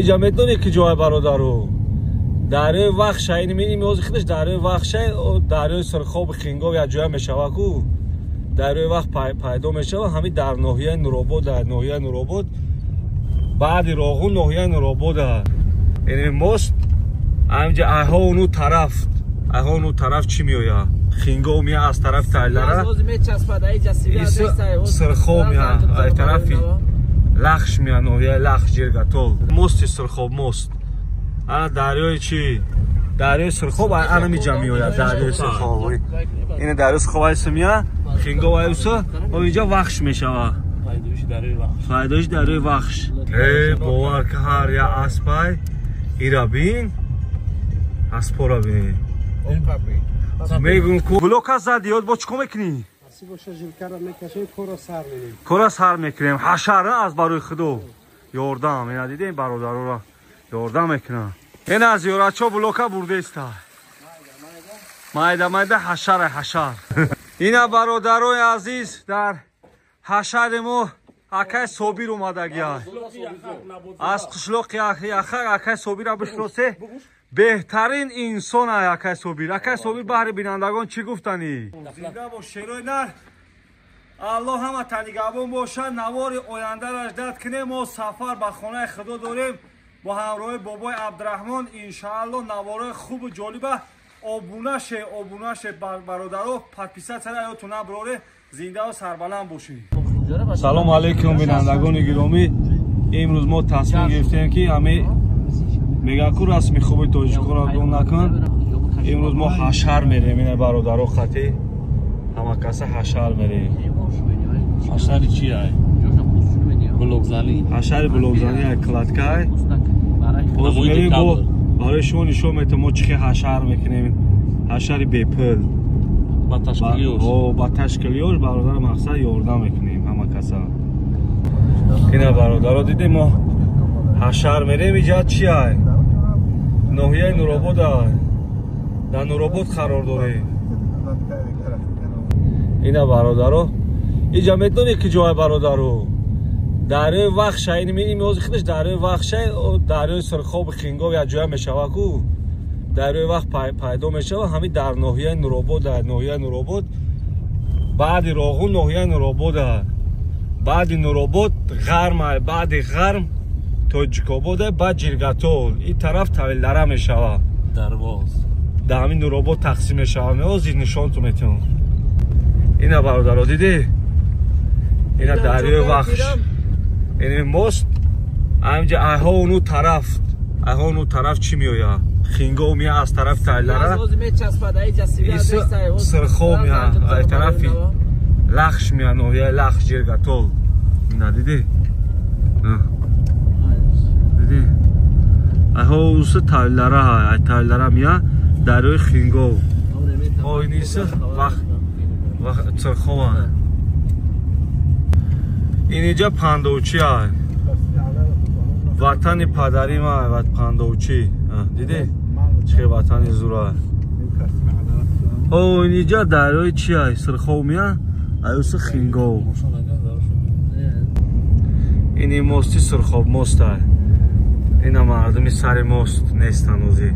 Иҷа медонӣ ки ҷой бародару? Дарёи Вахш, ин меози худаш дарёи Вахш, дарёи Сурхоб Хингов як ҷоя мешава ку. Дарёи Вахш пайдо мешава ҳамин дар ноҳияи Нуробод, дар ноҳияи Нуробод. Баъди Роғун ноҳияи Нуробод. Ин мост ҳаминҷа аҳо ну тараф, аҳо ну тараф чӣ меояд? Хингов меояд аз тарафи Тайлара. Сурхоб меояд аз тарафи Лахш меояд, ноҳияи Лахш Ҷиргатол. Мости Сурхоб мост. Ана дарёи чӣ? Дарёи Сурхоб ана миҷа меояд, дарёи Сурхоб. Ин дарёи Сурхоб айсо меояд, Хингов айсо, инҷа Вахш мешавад. Пайдоиши дарёи Вахш. Э, бовар ки ҳар як аспай ира бин, аспора бин. Мегӯм ку блока зади, ёд бо чӣ кор мекунӣ? Кора сар мекунем. Ҳашара аз барои худо ёрдам. Ина дидем бародарора ёрдам мекунам. Ина зиёратчо блока бурдеста. Майда майда ҳашара ҳашар. Ина бародарои азиз дар ҳашари мо акай Собир омадагия. Аз қишлоқи Яхак акай Собира бишносе. Беҳтарин инсон ай акай Собир. Акай Собир баҳри бинандагон чӣ гуфтанӣ? Зинда бош шерои нар. Аллоҳ ҳама танигаҳбон бошад. Навори ояндаро ждат кунем. Мо сафар ба хонаи худо дорем бо ҳамроҳи бобои Абдураҳмон. Иншааллоҳ наворои хубу ҷолиба. Обуна ше, обуна ше бародаро, подписаться ёдтон набароре. Зиндаву сарбаланд бошед. Салом алейкум бинандагони гиромӣ. Имрӯз мо тасмим гирифтем ки ҳами мегӯянд ку расми хуби тоҷиконро гум накун. Имрӯз мо ҳашар мерем. Ина бародаро хати ҳама каса ҳашар мерем. Ҳашари чи ай? Блокзанӣ. Ҳашари блокзанӣ ай, кладка ай. Боз мерем бо барои шумо нишон метам мо чӣ хел ҳашар мекунем. Ҳашари бепул. Ба ташкилиёш. Ба ташкилиёш бародар мақсад ёрдам мекунем ҳама каса. Ина бародаро дидем мо ҳашар мерем. Иҷа чи ай? Ноҳияи Нуробод ай. Дар Нуробод қарор дорем. Ина бародаро, иҷа медонӣ ки ҷой бародаро? Дарёи Вахш, ин меози худаш дарёи Вахш, дарёи Сурхоб Хингов як ҷоя мешава ку. Дарёи Вахш пайдо мешава ҳамин дар ноҳияи Нуробод, дар ноҳияи Нуробод. Баъди Роғун ноҳияи Нуробод. Баъди Нуробод Ғарм, баъди Ғарм Тоҷикобод, баъд Ҷиргатол. Ин тараф Тавилдара мешава. Дарвоз. Дар ҳамин Нуробод тақсим мешава. Меози нишонтон метавон. Ина бародаро дидӣ? Ина дарёи Вахш. Ин мост ҳаминҷа аҳо ну тараф, аҳо ну тараф чӣ меояд? Хингов меояд аз тарафи Тайлара. Сурхоб меояд аз тарафи Лахш меояд, ноҳияи Лахш Ҷиргатол. Ина дидӣ? Дидӣ? Аҳо усы Тайлара, ай Тайлара меояд дарёи Хингов. Оиниси Вахш Сурхоб. Инҷа Пандовчи ай. Ватани падари ма ай, Пандовчи. Дидӣ? Чӣ ватани зур ай. О, инҷа дарёи чи ай? Сурхоб меояд, ай усы Хингов. Ини мости Сурхоб мост ай. Ина мардуми сари мост нестанд ози.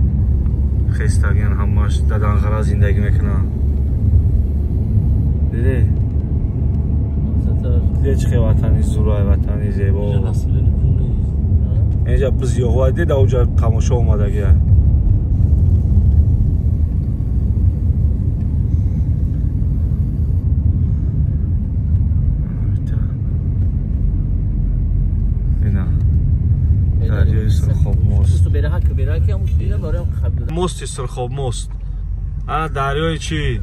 Хестагиан ҳамаш даданғара зиндагӣ мекунанд. Дидӣ? Дидӣ чӣ хел ватани зур ай, ватани зебо. Инҷа бизёғ дида, дар онҷа тамошо омадагӣ ай. Ина дарёи Сурхоб мост. Мости Сурхоб мост. Ана дарёи чӣ?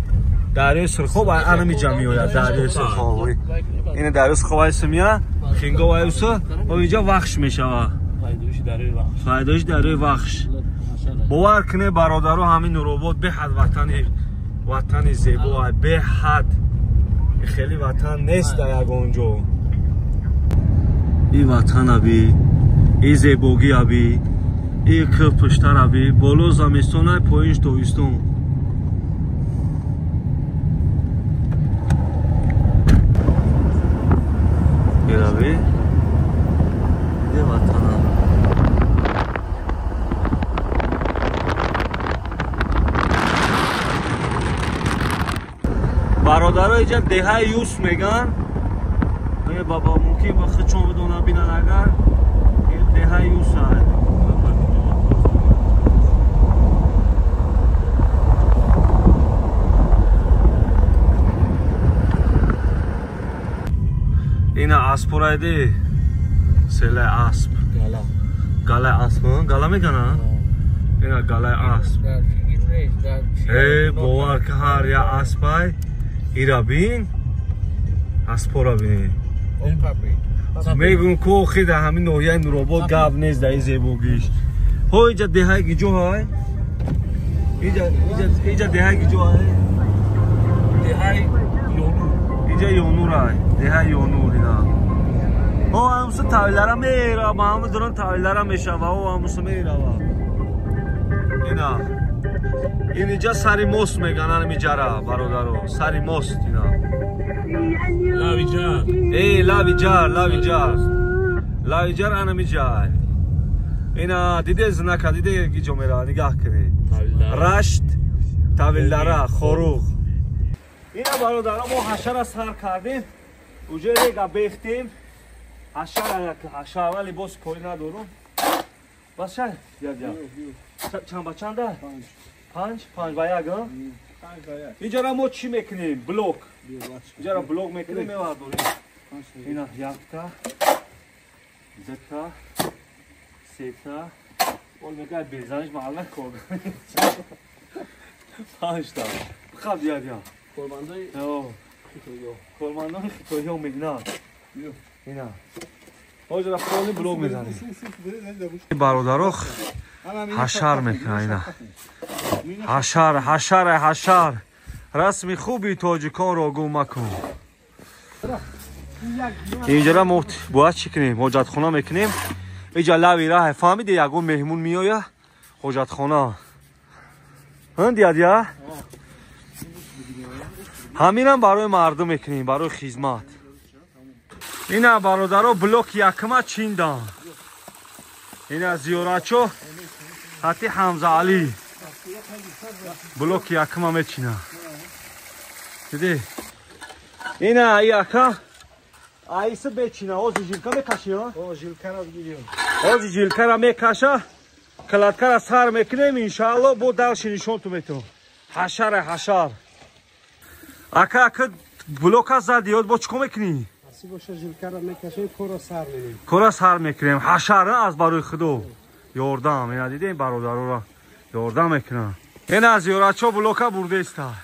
Дарёи Сурхоб ана миҷа меояд, дарёи Сурхоб. Ина дарёи Сурхоб айсо меояд, Хингов айсо, инҷа Вахш мешава. Пайдоиши дарёи Вахш. Бовар кунед бародаро, ҳамин Нуробод беҳад ватани, ватани зебо ай, беҳад. Хеле ватан нест дар ягон ҷо. Ин ватан аби, ин зебогӣ аби, ин кӯҳ пуштар аби, боло замистон ай, поинш тобистон. Ираби? Де ватанам. иҷа деҳаи Юс меган. Баба мумкин ба худшон бидонанд бинанд агар ин деҳаи Юс аст. Ина аспорайди селаи асп. Галаи асп, гала мегана? Ина галаи асп. Э, бовар ки ҳар як аспай ира бин, аспора бин. Мегӯм ку охи дар ҳамин ноҳияи Нуробод гап нест дар ин зебогиш. Ҳо иҷа деҳаи гиҷо ҳай? Иҷа деҳаи гиҷо ҳай? Деҳаи Ёнур. Иҷа Ёнур ҳай, деҳаи Ёнур ина. Ҳо ҳамуса тавилара мерава, ҳама доран тавилара мешава, ҳо ҳамуса мерава. Ина. Ин иҷа сари мост меган, ҳамиҷара бародаро, сари мост ина. Лавиҷар. Эй, лавиҷар, лавиҷар. Лавиҷар анамиҷай. Ина диде знака, диде гиҷо мерава, нигаҳ кунед. Рашт, Тавилдара, Хоруғ. Ина бародаро мо ҳашара сар кардем. Уҷо рега бехтем. Ҳашара як ҳашара либос корӣ надорум. Бас шай, я. Чанд ба чанда? 5, 5 ба 1, а? 5 ба 1. Инҷара мо чӣ мекунем? Блок. Инҷара блок мекунем, мевардорем. Ина якта, дта, сета. Ол мегӯяд безаниш маҳалла кор. 5та. Бихаб дия. Кормандои хитоиё. Кормандои хитоиё мегнат. Ина. Ҳозир полни блок мезанем. Бародарох ҳашар мекунад ина. Ҳашар, ҳашар, ҳашар. Расми хуби тоҷиконро гум макун. Инҷара мо бояд чӣ кунем? Ҳоҷатхона мекунем. Иҷа лави раҳ фаҳмиде ягон меҳмон меоя ҳоҷатхона. Ҳан дия? Ҳаминам барои мардум мекунем, барои хизмат. Ина бародаро блок якма чиндан. Ина зиёратчо хати Ҳамзаалӣ блок якма мечина. Диди? Ина яка айса бечина, ози жилка мекаши, ҳа? О, жилкаро бигирем. Ози жилкаро мекаша, калаткара сар мекунем, иншаалло бо дарши нишонту метавон. Ҳашара ҳашар. Ака ака блока зади, ёд бо чӣ кор мекунӣ? Боша жилкаро мекашем, корро сар мекунем. Корро сар мекунем. Ҳашара аз барои худо. Ёрдам, ина дидем бародароро ёрдам мекунанд. Ина зиёратчо блока бурдеста.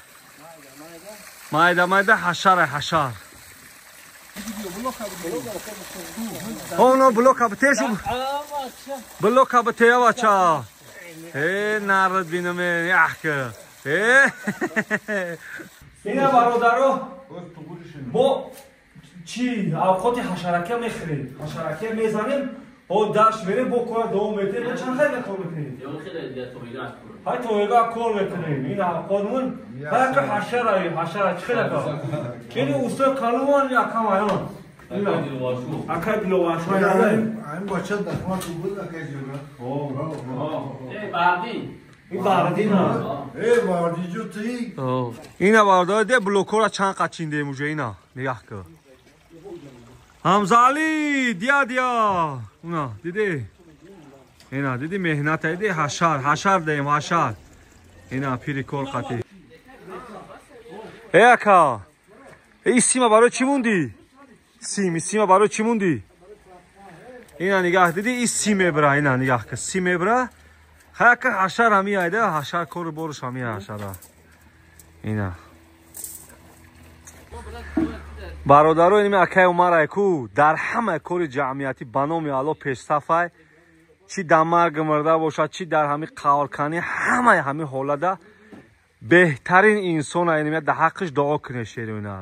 Майда майда ҳашара ҳашар. Оно блока бтешу. Блока бтея бача. Э нарад бинаме яхк. Э. Ина бародаро мо чӣ авқоти ҳашаракия мехӯрем, ҳашаракия мезанем, ҳо дарш мерем, бо кора давом метем. Чанд хайда кор мекунем? Ҳай тоига кор мекунем. Ин авқотмон ҳаяка ҳашара, ҳашара чӣ хелака? Ини устои калуман якам аён. Акай диловаршу. Ҳамин бача дахмат буд акай ҷура. Э, бардин. Ин бардин а. Э, бардиҷу ти. Ина бародаро де блокора чанд қачиндем уже ина. Нигаҳ кун. Ҳамзаалӣ дия дия. Уна диди? Ина диди меҳната диди ҳашар, ҳашар даем ҳашар. Ина пири кор қатӣ. Э ака. Эй сима барои чӣ мондӣ? Сим, сима барои чӣ мондӣ? Ина нигаҳ диди и сим мебра, ина нигаҳ ка сим мебра. Хака ҳашар ҳами айда, ҳашар кору боруш ҳами ҳашара. Ина. Бародаро инми акай Умарай ку дар ҳама кори ҷамъиятӣ ба номи Алло пешсафай, чӣ дар марг мурда бошад, чӣ дар ҳами қаврканӣ, ҳамаи ҳами ҳолада беҳтарин инсон ай, инми дар ҳаққиш дуо кунед шеруина.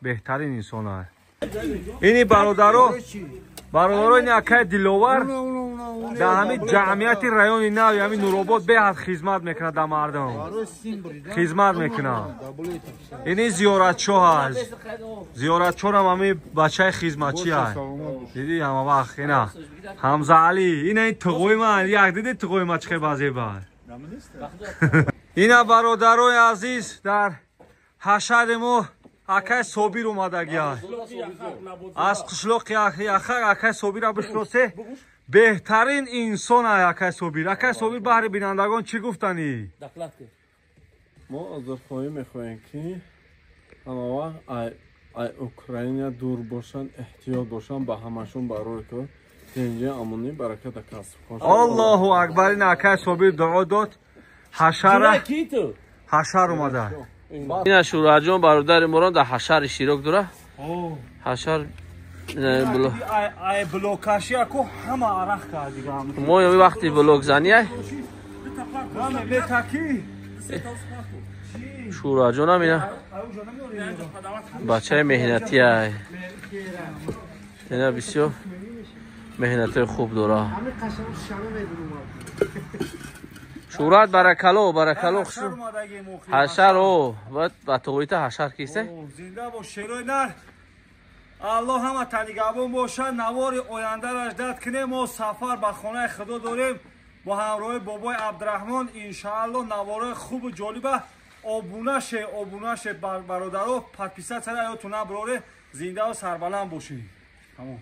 Беҳтарин инсон ай. Ини бародаро, бародаро ини акай Диловар дар ҳами ҷамъияти райони нави ҳами Нуробод беҳад хизмат мекунад дар мардум. Хизмат мекунад. Ини зиёратчо ҳаст. Зиёратчорам ҳами бачаи хизматчи ҳаст. Диди ҳама вақт ина Ҳамзаалӣ, ина ин туғои ман, як диди туғои ман чӣ хел базеба. Ина бародарои азиз дар ҳашари мо Акай Собир омадагия. Аз қишлоқи Яхак акай Собира бишносе. Беҳтарин инсон ай акай Собир. Акай Собир, баҳри бинандагон чӣ гуфтанӣ? Мо узрхоҳӣ мехоҳем, ки ҳамавақт ай Украина дур бошанд, эҳтиёт бошанд, ба ҳамашон барори кор, тинҷи, амонӣ, бараката касб. Аллоҳу акбар! Ин акай Собир дуо дод. Ҳашара ҳашар омада. Ина Шӯраҷон, бародари морон, дар ҳашар иштирок дора. Ҳашар. Ай блокаши аку ҳама арақ кард дига. Мо ёми вақти блокзанӣ ай. Метаки. Шӯраҷонам ина бачаи меҳнатӣ ай. Ина бисёр меҳнатои хуб дора. Шӯрат, баракало, баракало. Ҳашар о баъд ба тоғита ҳашар кисе. Зинда бош, шерои нар. Аллоҳ ҳама танигаҳбон бошад. Навори ояндаро ждать кунем. Мо сафар ба хонаи худо дорем бо ҳамроҳи бобои Абдураҳмон, иншаалло. Наворои хубу ҷолиба. Обуна ше, обуна ше, бародаро, подписаться ёдтон набароре. Зиндаву сарбаланд бошед. Тамом.